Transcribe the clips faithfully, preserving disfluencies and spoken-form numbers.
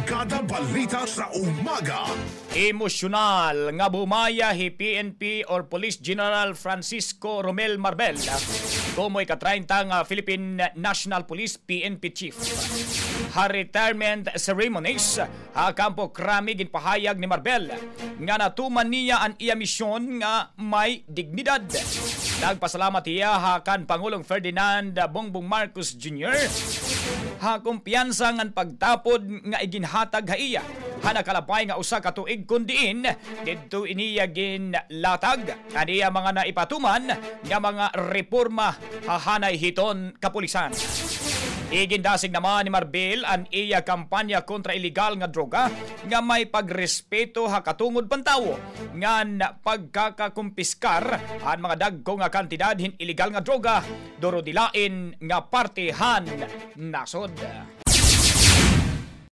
Kada balita sa umaga. Emosyonal nga bumaya hi P N P or Police General Francisco Romel Marbel komo ika-treinta nga Philippine National Police, P N P Chief. Ha retirement ceremonies ha Campo Crame, ginpahayag ni Marbel nga natuman niya an iya misyon nga may dignidad. Nagpasalamat hiya ha kan Pangulong Ferdinand Bongbong Marcos Junior ha kumpiyansa ngan pagtapod nga iginhatag ha iya ha nakalabay nga usa ka tuig, kon diin didto niya ginlatag an iya mga naipatuman nga mga reporma ha hanay hiton kapulisan. Igindasig naman ni Marbel an iya kampanya kontra ilegal nga droga nga may pagrespeto ha katungod pantawo ngan pagkakakumpiskar han mga dagko nga kantidad hin ilegal nga droga duro dilain nga parte han nasod.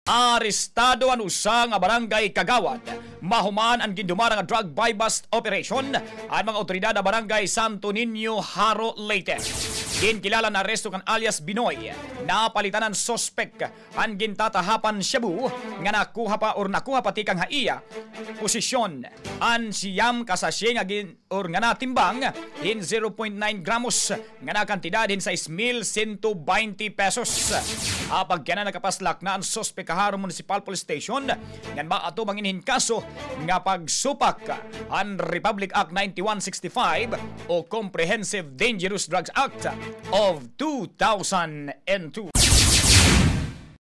Arestado an usa nga barangay kagawad mahuman an gindumara nga drug buy-bust operation han mga awtoridad ha Barangay Santo Niño, Jaro, Leyte. Ginkilala an aresto kan alias Binoy. Napalitan an suspek han gintatahapan shabu nga nakuha pa or nakuha pa tikang ha iya posesyon an siyam ka sachet nga gin-, or nga natimbang hin zero point nine gramos nga nakantidad hin sais mil sento baynte pesos. Ha pagkiana, nakapaslak na an suspek ha Jaro Municipal Police Station ngan maatubang ini hin kaso nga pagsupak han Republic Act ninety-one sixty-five o Comprehensive Dangerous Drugs Act of two thousand and two.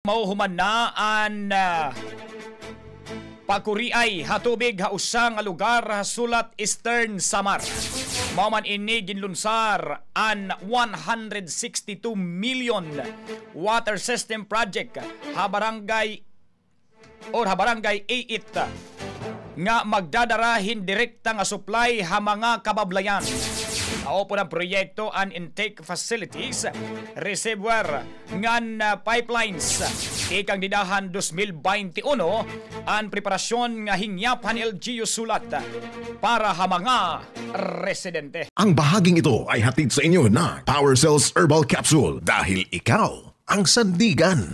Mahuhuman na an, ah, pakuriay ha tubig ha usa nga lugar ha Sulat, Eastern Samar. Mao man ini ginlunsar an one hundred sixty-two million water system project ha barangay or ha Barangay Iit nga magdadara hin direkta nga supply ha mga kabablayan. Kaupod han proyekto an intake facilities, reservoir ngan, ah, pipelines. Tikang dida han dos mil baynte uno an preparasyon nga hingyap han L G U Sulat para ha mga residente. Ang bahaging ito ay hatid sa inyo ng Power Cells Herbal Capsule, dahil ikaw ang sandigan.